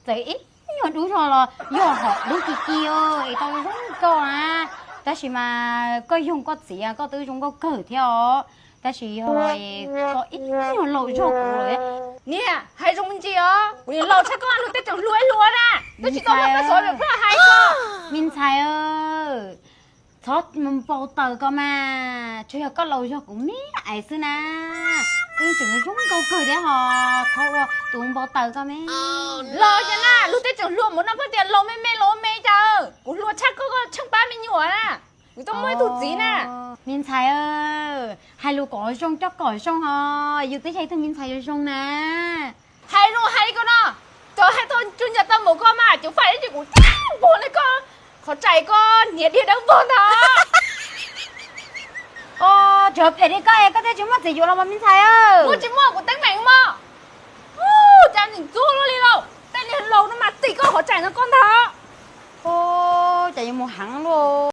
Txawm ib nyuag dub zog los yog hom dub ci ci es tau zoo nkauj na. Tab sis mas koj yoog koj txiv koj twb zoo nkauj kawg thiab os. Tab sis yog koj ib nyuag laus zog kuv lawm. Niam, hais zoo me ntsis os, kuv niam laus tshaj koj luag tej tseem hluas ib hluas na, twb tsis tau muaj peev xwm hais koj. Me ntxhais, txhob npau taws koj mas, tsuas yog koj laus zog kuv me ais xwb na. Twb tseem zoo nkauj kawg thiab hos, txhob ua tus npau taws koj me. Laus cas na, luag tej tseem hluas mus noj pheej tias laus me me laus me cas, kuv hluas tshaj koj, koj tsheej pab me nyuam na. Kuv tau muaj ib tug txiv na. Me ntxhais, hais lus kom zoo coj kom zoo hos, yus twb yog ib tug me ntxhais zoo zoo na. Hais zoo hais li ko no, cov hais tau tsuj ncas tau npaum koj mas cov faj ib tsis kuv tiag npuag li koj. Qhov tsaim koj niag diag dawb vog ntag. Cov phem li koj es koj thiaj tsis muaj txiv yuav los mas me ntxhais. Muaj tsis muaj kuv teeb meem mog. Cas ntxub luaj li lauj, tej niag laus no mas tim koj qhov tsaim no koj ntag. Cas yuav mus heev luaj.